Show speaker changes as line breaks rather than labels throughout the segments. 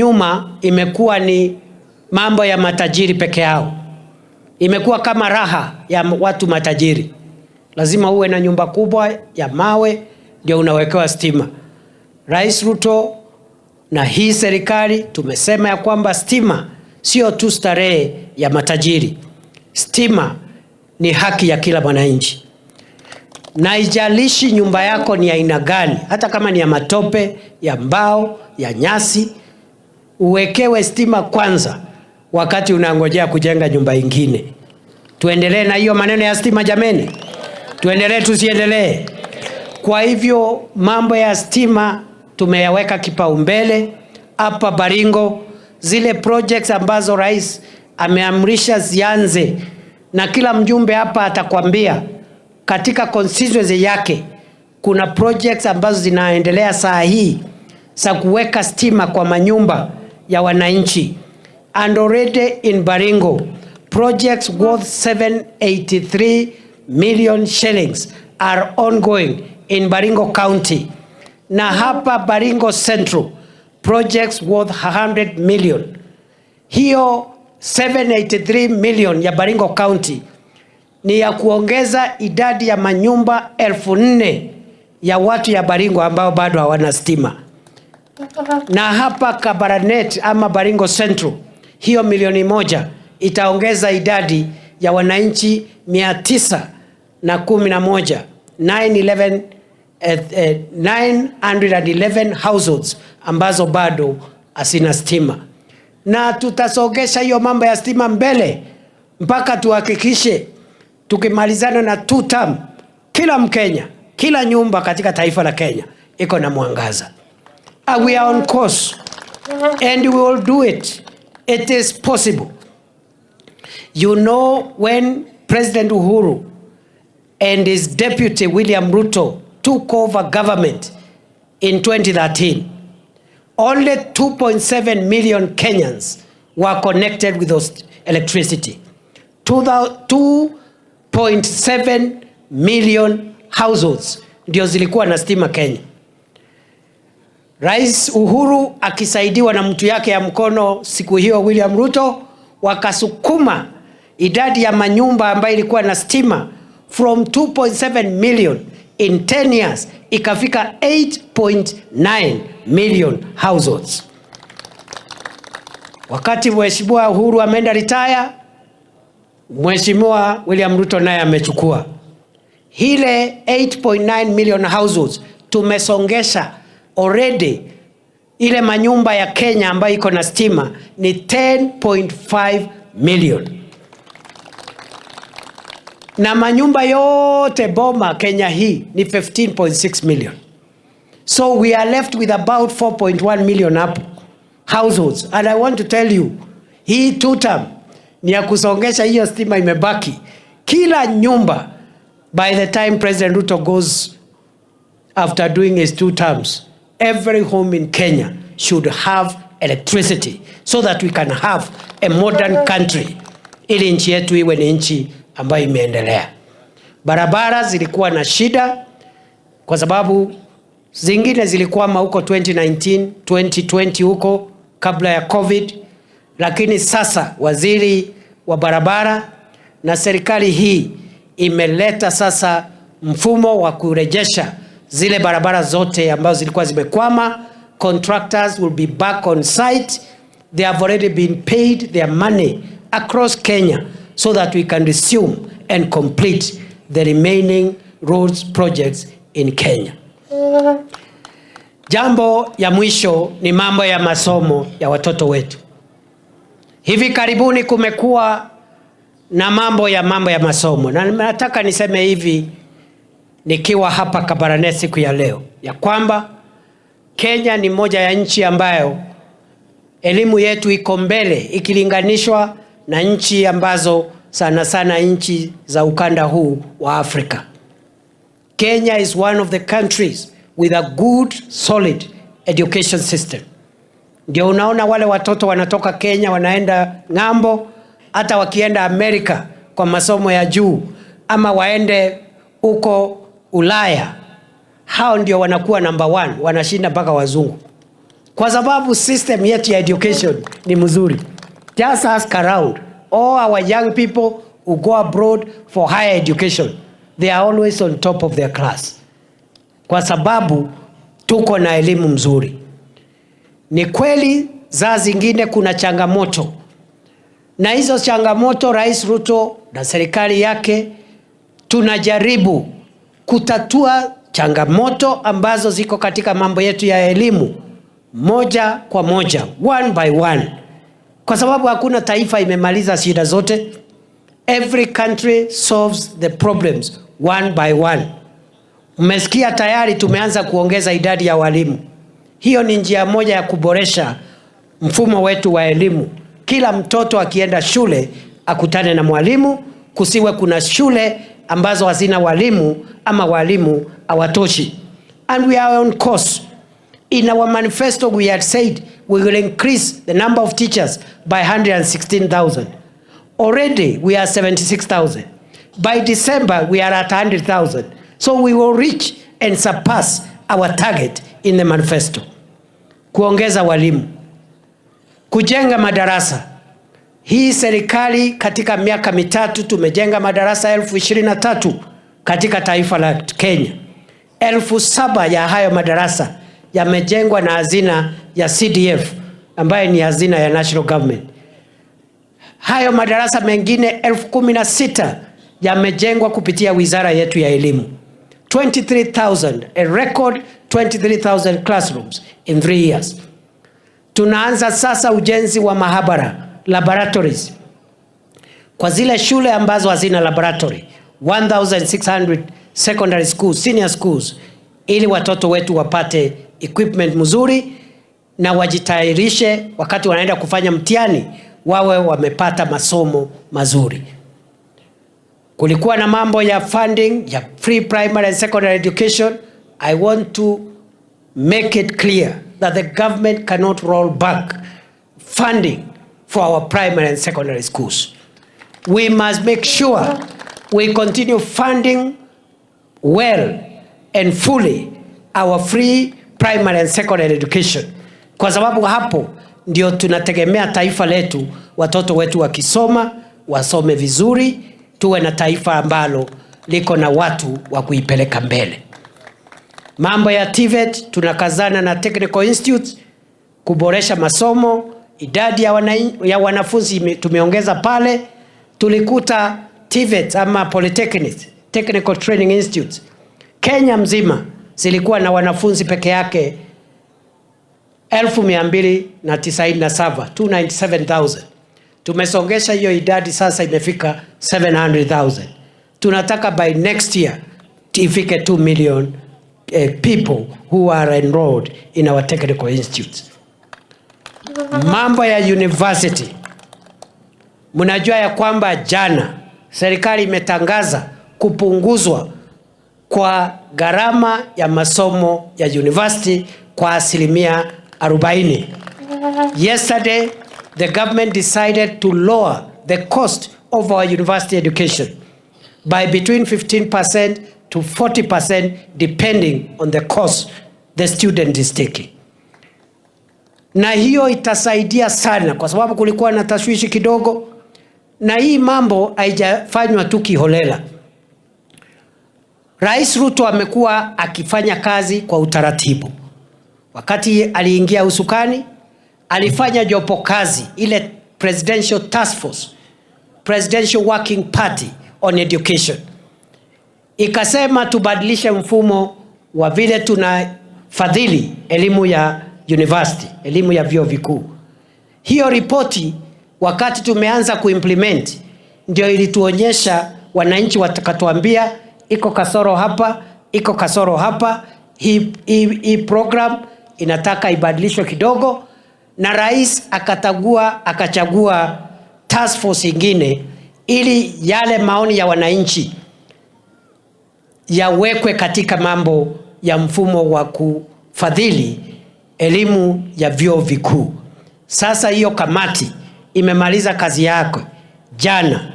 Nyuma imekuwa ni mambo ya matajiri peke yao, imekuwa kama raha ya watu matajiri. Lazima uwe na nyumba kubwa ya mawe ndio unawekewa stima. Rais Ruto na hii serikali tumesema ya kwamba stima sio tu starehe ya matajiri, stima ni haki ya kila mwananchi, na haijalishi nyumba yako ni aina gani, hata kama ni ya matope, ya mbao, ya nyasi, uwekewe stima kwanza, wakati unangojea kujenga nyumba ingine. Tuendelee na hiyo maneno ya stima jameni, tuendelee tusiendelee? Kwa hivyo mambo ya stima tumeyaweka kipaumbele hapa Baringo. Zile projects ambazo rais ameamrisha zianze, na kila mjumbe hapa atakwambia katika constituency yake kuna projects ambazo zinaendelea saa hii za kuweka stima kwa manyumba ya wananchi. And already in Baringo, projects worth 783 million shillings are ongoing in Baringo County. Na hapa Baringo Central, projects worth 100 million. Hiyo 783 million ya Baringo County ni ya kuongeza idadi ya manyumba 4,000 ya watu ya Baringo ambao bado hawana stima. Na hapa Kabarnet ama Baringo Central, hiyo milioni 1 itaongeza idadi ya wananchi 911, 911, 911 households ambazo bado hazina stima, na tutasongesha hiyo mambo ya stima mbele mpaka tuhakikishe tukimalizana na two term, kila Mkenya, kila nyumba katika taifa la Kenya iko na mwangaza. We are on course and we will do it. It is possible. When President Uhuru and his deputy William Ruto took over government in 2013, only 2.7 million Kenyans were connected with those electricity. 2.7 million households ndio zilikuwa na stima Kenya. Rais Uhuru akisaidiwa na mtu yake ya mkono siku hiyo William Ruto, wakasukuma idadi ya manyumba ambayo ilikuwa na stima from 2.7 million in 10 years ikafika 8.9 million households. Wakati Mheshimiwa Uhuru ameenda retire, Mheshimiwa William Ruto naye amechukua ile 8.9 million households. Tumesongesha already ile manyumba ya Kenya ambayo iko na stima ni 10.5 million, na manyumba yote boma Kenya hii ni 15.6 million. So we are left with about 4.1 million up households. And I want to tell you, hii two term ni ya kusongesha hiyo stima imebaki kila nyumba. By the time President Ruto goes after doing his two terms, every home in Kenya should have electricity so that we can have a modern country, ili nchi yetu iwe ni nchi ambayo imeendelea. Barabara zilikuwa na shida kwa sababu zingine zilikwama huko 2019, 2020 huko kabla ya COVID, lakini sasa waziri wa barabara na serikali hii imeleta sasa mfumo wa kurejesha zile barabara zote ambazo zilikuwa zimekwama. Contractors will be back on site. They have already been paid their money across Kenya so that we can resume and complete the remaining roads projects in Kenya. Jambo ya mwisho ni mambo ya masomo ya watoto wetu. Hivi karibuni kumekuwa na mambo ya masomo, na nataka niseme hivi nikiwa hapa Kabarnet siku ya leo ya kwamba Kenya ni moja ya nchi ambayo elimu yetu iko mbele ikilinganishwa na nchi ambazo sana sana nchi za ukanda huu wa Afrika. Kenya is one of the countries with a good solid education system. Ndio unaona wale watoto wanatoka Kenya wanaenda ng'ambo, hata wakienda Amerika kwa masomo ya juu ama waende huko Ulaya, hao ndio wanakuwa number one, wanashinda mpaka wazungu. Kwa sababu system yetu ya education ni mzuri. Just ask around. All our young people who go abroad for higher education, they are always on top of their class, kwa sababu tuko na elimu mzuri. Ni kweli saa zingine kuna changamoto, na hizo changamoto Rais Ruto na serikali yake tunajaribu kutatua changamoto ambazo ziko katika mambo yetu ya elimu moja kwa moja, one by one, kwa sababu hakuna taifa imemaliza shida zote. Every country solves the problems one by one. Mmesikia tayari tumeanza kuongeza idadi ya walimu. Hiyo ni njia moja ya kuboresha mfumo wetu wa elimu. Kila mtoto akienda shule akutane na mwalimu, kusiwe kuna shule ambazo hazina walimu ama walimu hawatoshi. And we are on course. In our manifesto we had said we will increase the number of teachers by 116,000. Already we are 76,000. By December we are at 100,000. So we will reach and surpass our target in the manifesto. Kuongeza walimu, kujenga madarasa. Hii serikali katika miaka 3 tumejenga madarasa 23,000 katika taifa la Kenya. 7,000 ya hayo madarasa yamejengwa na hazina ya CDF ambayo ni hazina ya national government. Hayo madarasa mengine 16,000 yamejengwa kupitia wizara yetu ya elimu. 23,000, a record 23,000 classrooms in 3 years. Tunaanza sasa ujenzi wa mahabara, laboratories, kwa zile shule ambazo hazina laboratory, 1600 secondary schools, senior schools, ili watoto wetu wapate equipment mzuri na wajitayarishe wakati wanaenda kufanya mtihani wawe wamepata masomo mazuri. Kulikuwa na mambo ya funding ya free primary and secondary education. I want to make it clear that the government cannot roll back funding for our primary and secondary schools. We must make sure we continue funding well and fully our free primary and secondary education, kwa sababu hapo ndio tunategemea taifa letu, watoto wetu wakisoma wasome vizuri, tuwe na taifa ambalo liko na watu wa kuipeleka mbele. Mambo ya TVET tunakazana na Technical Institutes kuboresha masomo. Idadi ya wanafunzi tumeongeza pale. Tulikuta TVET ama Polytechnics, Technical Training Institutes Kenya mzima zilikuwa na wanafunzi peke yake 297,000, 297,000. Tumesongesha hiyo idadi sasa imefika 700,000. Tunataka by next year ifike 2 million people who are enrolled in our technical institutes. Mambo ya university, mnajua ya kwamba jana serikali imetangaza kupunguzwa kwa gharama ya masomo ya university kwa 40%. Yesterday, the government decided to lower the cost of our university education by between 15% to 40% depending on the course the student is taking. Na hiyo itasaidia sana kwa sababu kulikuwa na tashwishi kidogo, na hii mambo haijafanywa tu kiholela. Rais Ruto amekuwa akifanya kazi kwa utaratibu. Wakati aliingia usukani, alifanya jopo kazi ile Presidential Task Force, Presidential Working Party on Education, ikasema tubadilishe mfumo wa vile tunafadhili elimu ya university, elimu ya vyuo vikuu. Hiyo ripoti wakati tumeanza kuimplement ndio ilituonyesha, wananchi wakatuambia iko kasoro hapa, iko kasoro hapa, hii program inataka ibadilishwe kidogo, na rais akachagua task force ingine ili yale maoni ya wananchi yawekwe katika mambo ya mfumo wa kufadhili elimu ya vyuo vikuu. Sasa hiyo kamati imemaliza kazi yake jana,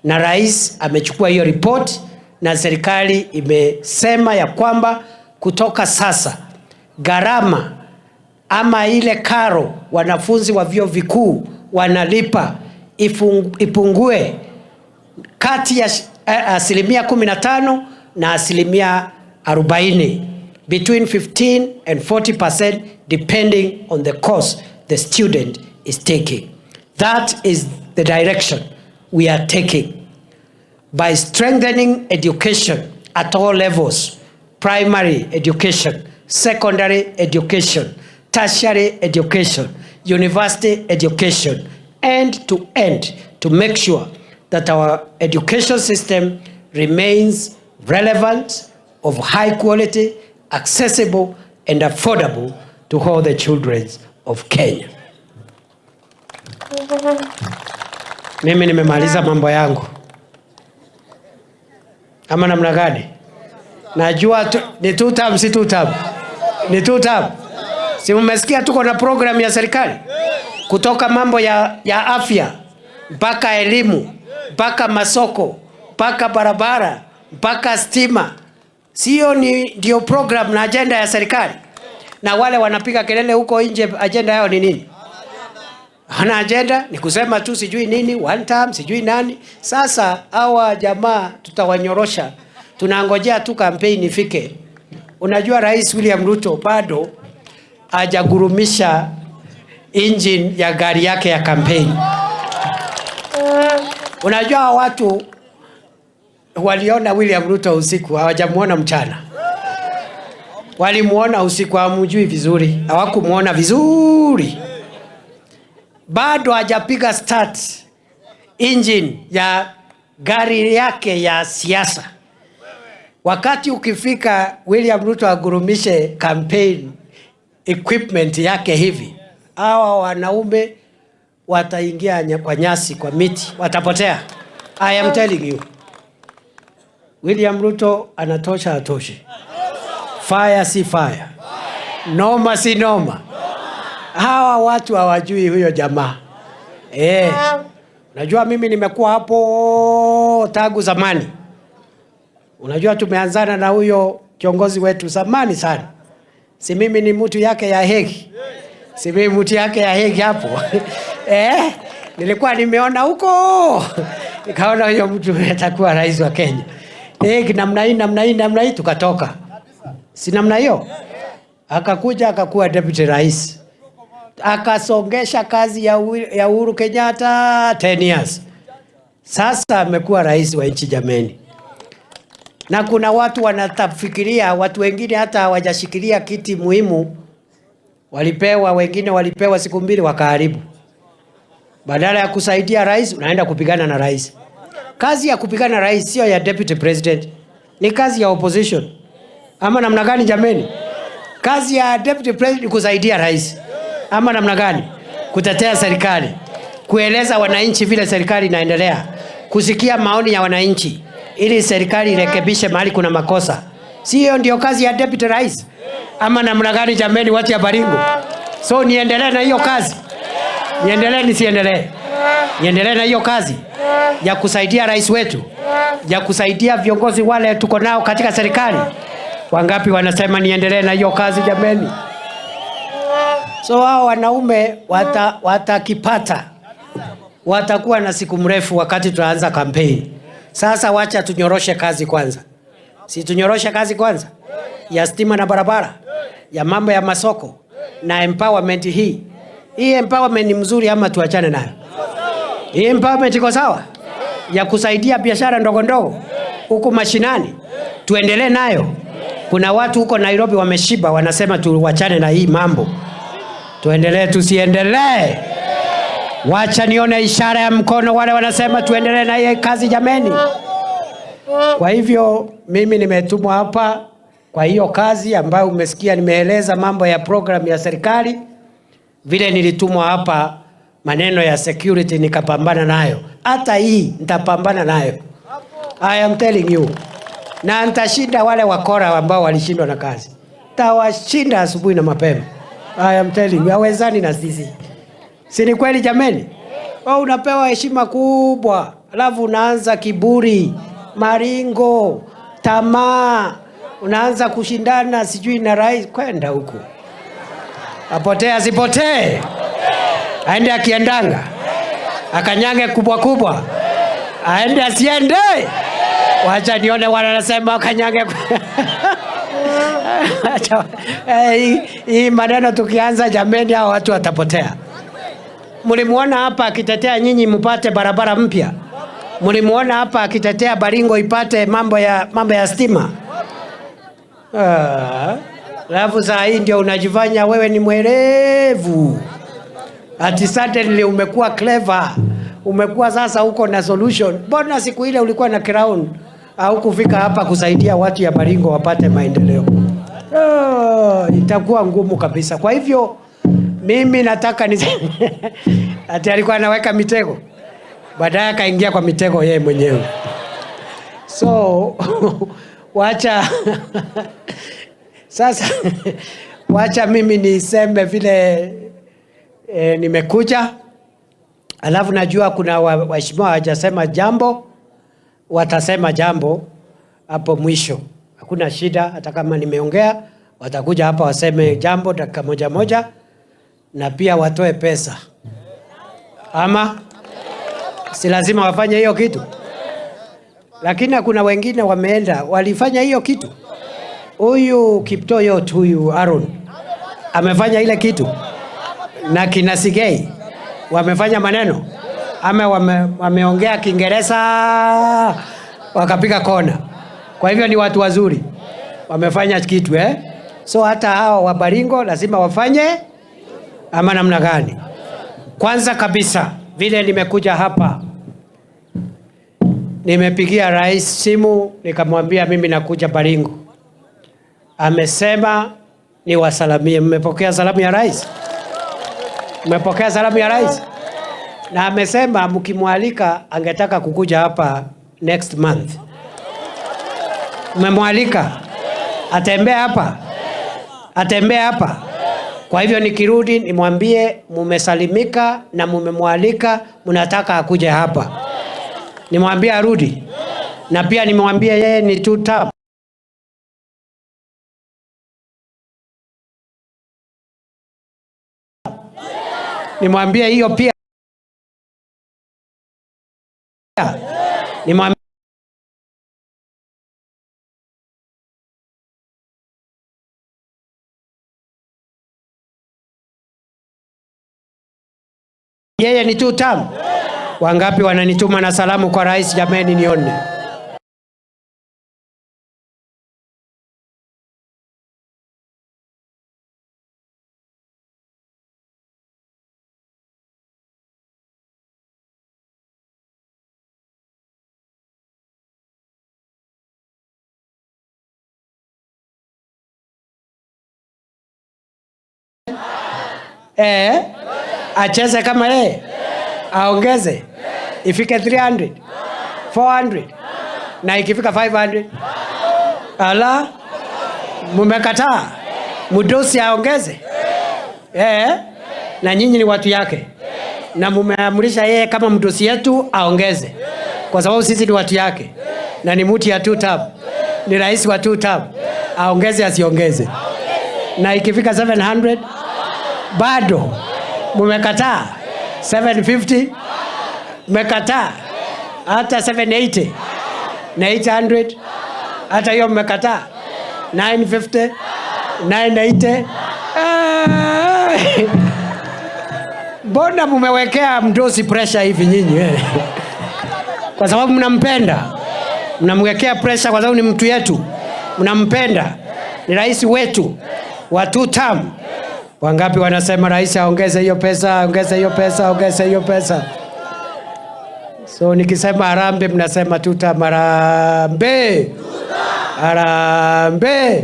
na rais amechukua hiyo report na serikali imesema ya kwamba kutoka sasa gharama ama ile karo wanafunzi wa vyuo vikuu wanalipa ipungue kati ya 15% na 40%, between 15 and 40% depending on the course the student is taking. That is the direction we are taking by strengthening education at all levels: primary education, secondary education, tertiary education, university education, end to end, to make sure that our education system remains relevant, of high quality, accessible, and affordable to all the children of Kenya. Mimi nimemaliza mambo yangu. Ama namna gani? Najua tu, ni two term, si two term? Ni two term. Si mmesikia tuko na program ya serikali kutoka mambo ya afya mpaka elimu mpaka masoko mpaka barabara mpaka stima. Sio ni ndio program na agenda ya serikali? Na wale wanapiga kelele huko nje, agenda yao ni nini? Hana agenda, ni kusema tu sijui nini, one term, sijui nani. Sasa hawa jamaa tutawanyorosha, tunangojea tu kampeni ifike. Unajua Rais William Ruto bado hajagurumisha engine ya gari yake ya kampeni. Unajua watu waliona William Ruto usiku, hawajamuona mchana. Walimuona usiku, hawamjui vizuri, hawakumuona vizuri. Bado hajapiga start engine ya gari yake ya siasa. Wakati ukifika William Ruto agurumishe campaign equipment yake hivi, hawa wanaume wataingia kwa nyasi, kwa miti, watapotea. I am telling you. William Ruto anatosha, atoshi? Fire si fire? Noma si noma? Hawa watu hawajui huyo jamaa. Unajua mimi nimekuwa hapo tangu zamani. Unajua tumeanzana na huyo kiongozi wetu zamani sana. Si mimi ni mtu yake ya Hague. Si mimi mtu yake ya Hague hapo. Nilikuwa nimeona huko. Nikaona huyo mtu atakuwa rais wa Kenya. Namna hii, namna hii, namna hii tukatoka. Si namna hiyo? Akakuja akakuwa deputy rais. Akasongesha kazi ya Uhuru Kenyatta 10 years. Sasa amekuwa rais wa nchi jameni. Na kuna watu wanatafikiria, watu wengine hata hawajashikilia kiti muhimu, walipewa, wengine walipewa siku mbili wakaharibu. Badala ya kusaidia rais, unaenda kupigana na rais. Kazi ya kupigana na rais sio ya deputy president, ni kazi ya opposition. Ama namna gani jameni? Kazi ya deputy president ni kusaidia rais. Ama namna gani? Kutetea serikali, kueleza wananchi vile serikali inaendelea, kusikia maoni ya wananchi ili serikali irekebishe mahali kuna makosa. Sio ndio kazi ya deputy rais? Ama namna gani jameni, watu ya Baringo? So niendelee na hiyo kazi? Niendelee nisiendelee? Niendelee na hiyo kazi ya kusaidia rais wetu, ya kusaidia viongozi wale tuko nao katika serikali? Wangapi wanasema niendelee na hiyo kazi jameni? So hao wanaume watakipata, watakuwa na siku mrefu wakati tunaanza campaign. Sasa wacha tunyoroshe kazi kwanza. Si tunyoroshe kazi kwanza ya stima na barabara, ya mambo ya masoko na empowerment hii. Hii empowerment ni mzuri ama tuachane nayo? Hii empowerment iko sawa? Ya kusaidia biashara ndogo ndogo huku mashinani, tuendelee nayo. Kuna watu huko Nairobi wameshiba, wanasema tuwachane na hii mambo. Tuendelee tusiendelee? Wacha nione ishara ya mkono wale wanasema tuendelee na hii kazi jameni. Kwa hivyo mimi nimetumwa hapa kwa hiyo kazi ambayo umesikia nimeeleza mambo ya program ya serikali. Vile nilitumwa hapa maneno ya security nikapambana nayo. Hata hii nitapambana nayo. I am telling you. Na nitashinda wale wakora ambao walishindwa na kazi. Tawashinda asubuhi na mapema. I am telling you, hawezani na sisi. Si ni kweli jameni? Wewe unapewa heshima kubwa, alafu unaanza kiburi, maringo, tamaa, unaanza kushindana sijui na rais, kwenda huku. Apotee asipotee? Aende akiendanga, akanyange kubwa kubwa, aende asiende? Wacha nione wale wanasema akanyange. Hii maneno tukianza, jameni, hao watu watapotea. Mlimuona hapa akitetea nyinyi mpate barabara mpya. Mlimuona hapa akitetea Baringo ipate mambo ya stima. Alafu saa hii ndio unajifanya wewe ni mwerevu. Ati suddenly umekuwa clever. Umekuwa sasa uko na solution. Mbona siku ile ulikuwa na crown au kufika hapa kusaidia watu ya Baringo wapate maendeleo? Oh, itakuwa ngumu kabisa. Kwa hivyo mimi nataka ni ati alikuwa anaweka mitego, baadaye akaingia kwa mitego yeye mwenyewe. So wacha sasa, wacha mimi niseme vile nimekuja, alafu najua kuna waheshimiwa hawajasema jambo, watasema jambo hapo mwisho. Hakuna shida, hata kama nimeongea watakuja hapa waseme jambo dakika moja moja, na pia watoe pesa, ama si lazima wafanye hiyo kitu? Lakini kuna wengine wameenda walifanya hiyo kitu. Huyu Kiptoyot, huyu Aaron amefanya ile kitu, na kina Sigei wamefanya maneno ama wameongea Kiingereza wakapiga kona. Kwa hivyo ni watu wazuri, wamefanya kitu eh? So hata hao wa Baringo lazima wafanye ama namna gani? Kwanza kabisa vile nimekuja hapa, nimepigia rais simu nikamwambia mimi nakuja Baringo. Amesema niwasalamie. Mmepokea salamu ya rais? Mmepokea salamu ya rais? Na amesema mkimwalika angetaka kukuja hapa next month. Mmemwalika atembee hapa, atembee hapa. Kwa hivyo nikirudi nimwambie mumesalimika na mumemwalika, mnataka akuje hapa. Nimwambie arudi, na pia nimwambie yeye ni two term. Nimwambie hiyo pia. Nimwambie yeye ni two term. Wangapi wananituma na salamu kwa rais? Jameni, nione. Acheze kama yeye, aongeze ifike 300, 400 na ikifika 500. Ala, mumekataa mdosi aongeze na nyinyi ni watu yake na mumeamrisha yeye kama mdosi yetu aongeze, kwa sababu sisi ni watu yake na ni mtu ya two term, ni rais wa two term, aongeze asiongeze? Na ikifika 700 bado mumekataa. 750 mmekataa, hata 780 na 800 hata hiyo mmekataa, 950, 980. Ah, mbona mumewekea mdosi pressure hivi nyinyi eh? Kwa sababu mnampenda, mnamwekea pressure kwa sababu ni mtu yetu, mnampenda, ni rais wetu wa two term. Wangapi wanasema rais aongeze hiyo pesa, aongeze hiyo pesa, aongeze hiyo pesa? So nikisema harambee, mnasema two term. Harambee, harambee.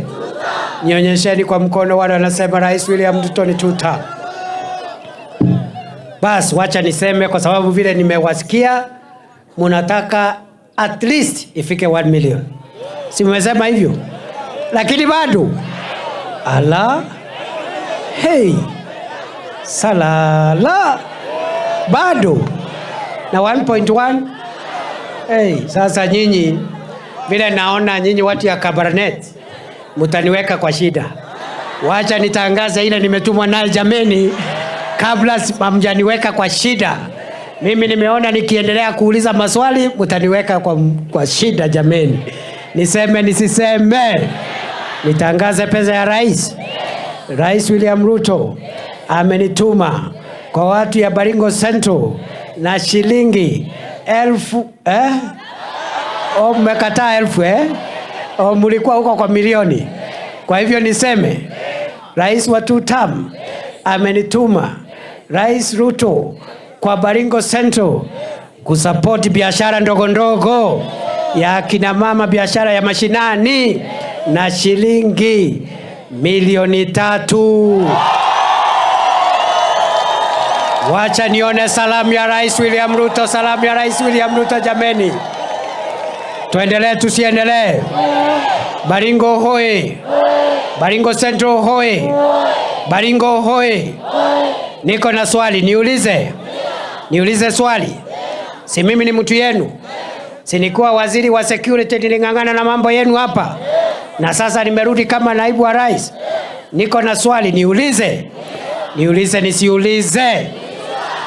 Nionyesheni kwa mkono wale wanasema Rais William Ruto ni two term. Bas, wacha niseme kwa sababu vile nimewasikia munataka at least ifike 1 million. Si mmesema hivyo? Lakini bado ala, hey, salala bado na 1.1. Hey, sasa nyinyi vile naona nyinyi watu ya Kabarnet mutaniweka kwa shida. Wacha nitangaze ile nimetumwa naye jameni, kabla hamjaniweka kwa shida. Mimi nimeona nikiendelea kuuliza maswali mtaniweka kwa shida jameni. Niseme nisiseme? Nitangaze pesa ya rais. Rais William Ruto amenituma kwa watu ya Baringo Central na shilingi 1,000, eh? Oh, mmekataa 1,000, eh? Oh, mlikuwa huko kwa milioni. Kwa hivyo niseme rais wa two term amenituma, Rais Ruto, kwa Baringo Central kusupport biashara ndogo ndogo ya kina mama, biashara ya mashinani na shilingi 3,000,000. Wacha nione salamu ya Rais William Ruto, salamu ya Rais William Ruto jameni. Tuendelee tusiendelee? Baringo hoi! Baringo Central hoi! Baringo hoi! Niko na swali, niulize. Niulize swali. Si mimi ni mtu yenu? Si nikuwa waziri wa security, niling'ang'ana na mambo yenu hapa. Na sasa nimerudi kama naibu wa rais. Niko na swali, niulize. Niulize nisiulize?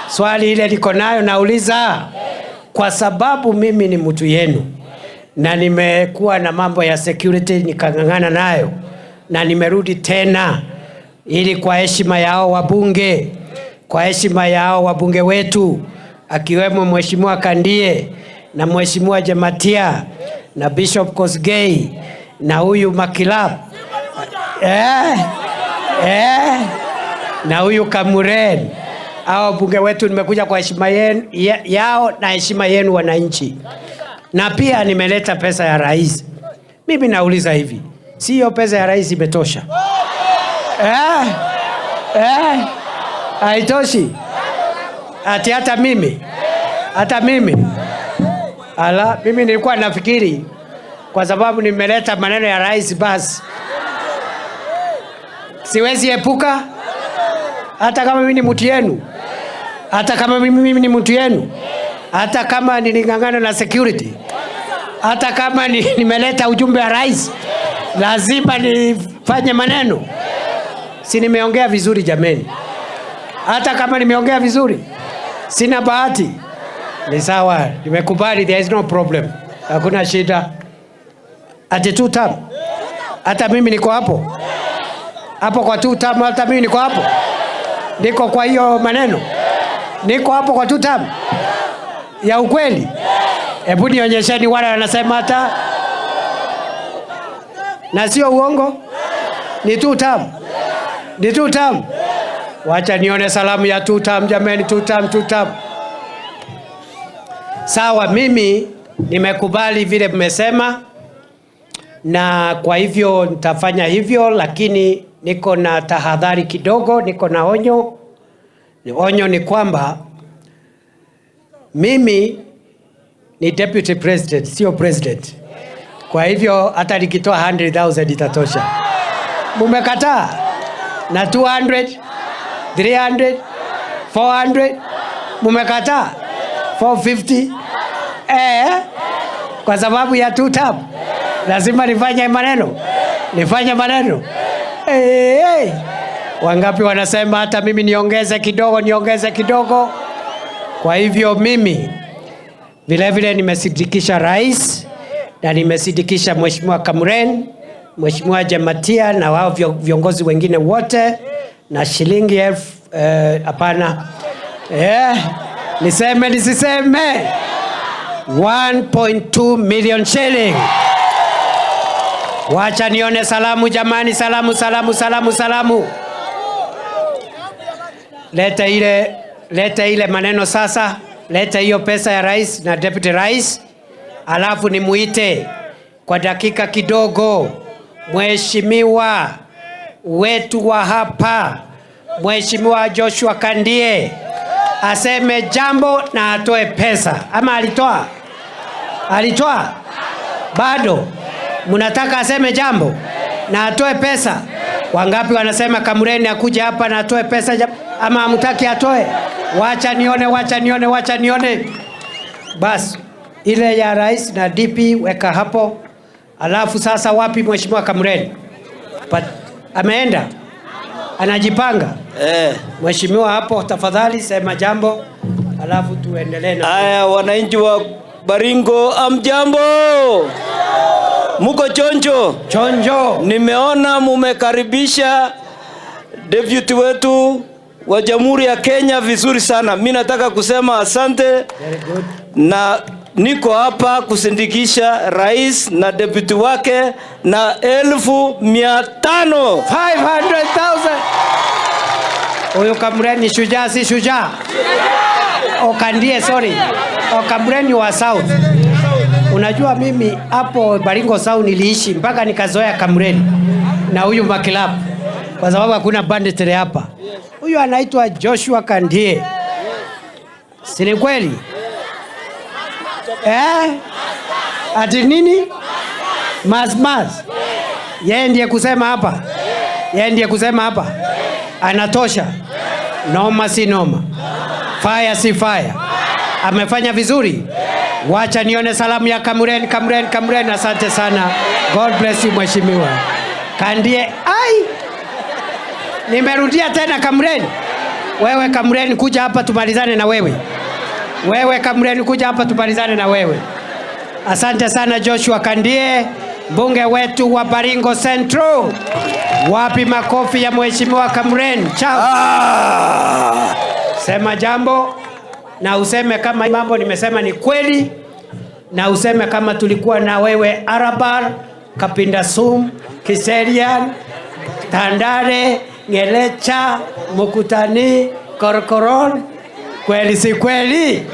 Swali ile niko nayo nauliza kwa sababu mimi ni mtu yenu na nimekuwa na mambo ya security nikang'ang'ana nayo na nimerudi tena ili kwa heshima yao wabunge, kwa heshima yao wabunge wetu akiwemo Mheshimiwa Kandie na Mheshimiwa Jematia na Bishop Kosgei na huyu Makilap, na huyu Kamuren. Hao wabunge wetu nimekuja kwa heshima yao na heshima yenu wananchi. Na pia nimeleta pesa ya rais. Mimi nauliza hivi, si hiyo pesa ya rais imetosha? Haitoshi? Ati hata mimi? Hata mimi? Ala, mimi nilikuwa nafikiri kwa sababu nimeleta maneno ya rais basi siwezi epuka, hata kama mimi ni mtu yenu, hata kama mimi ni mtu yenu, hata kama niling'ang'ana na security, hata kama nimeleta ujumbe wa rais, lazima nifanye maneno. Si nimeongea vizuri jameni? Hata kama nimeongea vizuri, sina bahati. Ni sawa, nimekubali, there is no problem. Hakuna shida. Ati two term. Hata mimi niko hapo. Hapo kwa two term, hata mimi niko hapo. Niko kwa hiyo maneno. Niko hapo kwa two term. Ya ukweli. Hebu nionyesheni wale wanasema hata. Na sio uongo. Ni two term. Ni two term. Wacha nione salamu ya two term jameni, two term, two term. Sawa, mimi nimekubali vile mmesema na kwa hivyo nitafanya hivyo, lakini niko na tahadhari kidogo, niko na onyo. Onyo ni kwamba mimi ni deputy president, sio president. Kwa hivyo hata nikitoa 100,000 itatosha. Mumekataa? Na 200, 300, 400, mumekataa? 450? Kwa sababu ya two term. Lazima nifanye maneno. Nifanye maneno. Wangapi wanasema hata mimi niongeze kidogo, niongeze kidogo? Kwa hivyo mimi vile vile nimesindikisha rais na nimesindikisha Mheshimiwa Kamuren, Mheshimiwa Jematia na wao viongozi wengine wote na shilingi elfu, hapana. Niseme nisiseme? 1.2 million shilling. Wacha nione salamu jamani, salamu, salamu, salamu, salamu. Leta ile maneno sasa. Leta hiyo pesa ya rais na deputy rais. Alafu nimuite kwa dakika kidogo mheshimiwa wetu wa hapa, Mheshimiwa Joshua Kandie aseme jambo na atoe pesa. Ama alitoa? Alitoa? Bado? Mnataka aseme jambo na atoe pesa? Wangapi wanasema Kamureni akuje hapa na atoe pesa ama hamtaki atoe? Wacha nione, wacha nione, wacha nione. Bas, ile ya rais na DP weka hapo. Alafu sasa wapi Mheshimiwa Kamureni? But ameenda? Anajipanga.
Eh.
Mheshimiwa hapo, tafadhali sema jambo, alafu tuendelee na
Aya, wananchi wa Baringo, amjambo? Muko chonjo?
Chonjo.
Nimeona mumekaribisha deputy wetu wa Jamhuri ya Kenya vizuri sana. Mi nataka kusema asante.
Very good.
Na niko hapa kusindikisha rais na deputy wake na 500,000.
500,000. Huyu Kamreni shujaa si shujaa? Okandie, sorry. Okamreni wa South. Unajua mimi hapo Baringo South niliishi mpaka nikazoea Kamreni na huyu Makilap kwa sababu hakuna banditry hapa. Huyu anaitwa Joshua Kandie. Si ni kweli? Eh? Ati nini? Mas mas. Yeye ndiye kusema hapa. Yeye ndiye kusema hapa. Anatosha. Noma si noma. Fire si fire. Amefanya vizuri. Wacha nione salamu ya Kamren, Kamren, Kamren. Asante sana. God bless you mheshimiwa. Kandie, ai. Nimerudia tena Kamren. Wewe Kamren, kuja hapa tumalizane na wewe. Wewe Kamren, kuja hapa tumalizane na wewe. Asante sana Joshua Kandie, mbunge wetu wa Baringo Central. Wapi makofi ya mheshimiwa Kamren? Chao.
Ah!
Sema jambo na useme kama mambo nimesema ni kweli, na useme kama tulikuwa na wewe Arabar, Kapindasum, Kiserian, Tandale, Ngelecha, Mukutani, Korkoron. Kweli si kweli?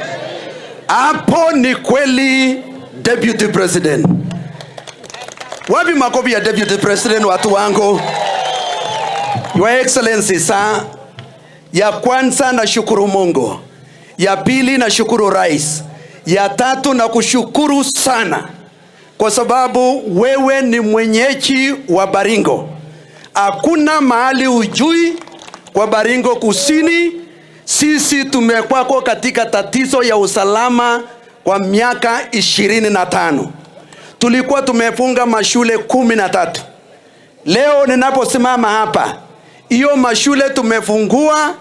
Hapo ni kweli, Deputy President. Wapi makofi ya Deputy President, watu wangu? Your Excellency, saa ya kwanza nashukuru Mungu, ya pili nashukuru Rais, ya tatu na kushukuru sana kwa sababu wewe ni mwenyeji wa Baringo. Hakuna mahali ujui kwa Baringo Kusini. Sisi tumekwako katika tatizo ya usalama kwa miaka 25. Tulikuwa tumefunga mashule 13. Leo ninaposimama hapa, hiyo mashule tumefungua,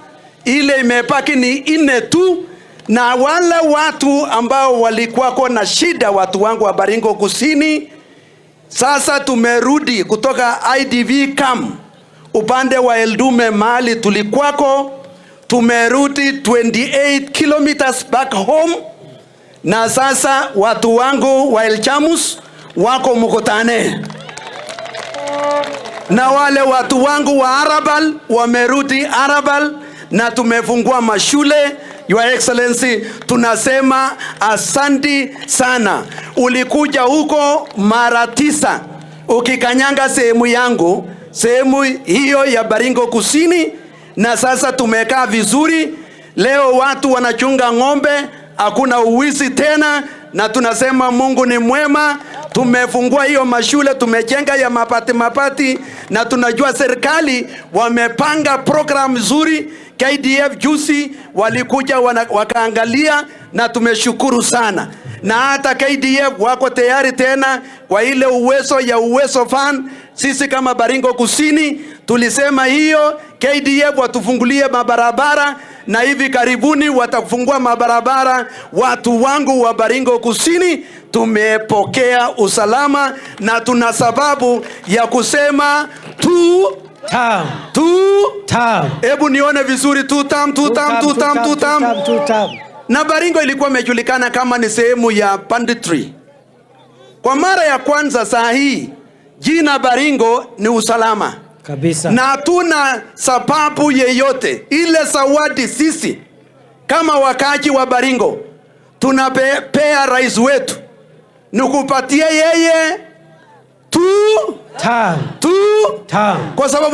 ile imebaki ni nne tu, na wale watu ambao walikuwako na shida, watu wangu wa Baringo Kusini, sasa tumerudi kutoka IDP camp upande wa Eldume mahali tulikwako, tumerudi 28 kilometers back home, na sasa watu wangu wa Elchamus wako Mukutane na wale watu wangu wa Arabal wamerudi Arabal na tumefungua mashule. Your Excellency, tunasema asanti sana. Ulikuja huko mara 9 ukikanyanga sehemu yangu, sehemu hiyo ya Baringo Kusini, na sasa tumekaa vizuri. Leo watu wanachunga ng'ombe, hakuna uwizi tena, na tunasema Mungu ni mwema. Tumefungua hiyo mashule, tumejenga ya mabati mabati, na tunajua serikali wamepanga program nzuri. KDF juzi walikuja wakaangalia, na tumeshukuru sana, na hata KDF wako tayari tena kwa ile uwezo ya Uwezo Fund. Sisi kama Baringo Kusini tulisema hiyo KDF watufungulie mabarabara, na hivi karibuni watafungua mabarabara. Watu wangu wa Baringo Kusini, tumepokea usalama na tuna sababu ya kusema tu
Term.
tu
Term.
Hebu nione vizuri, two term, two term, two term, two term.
Two term.
Na Baringo ilikuwa imejulikana kama ni sehemu ya banditry. Kwa mara ya kwanza saa hii jina Baringo ni usalama.
Kabisa.
Na hatuna sababu yeyote ile. Zawadi sisi kama wakaaji wa Baringo tunapea rais wetu ni kupatia yeye tu
Term.
tu
Term.
kwa sababu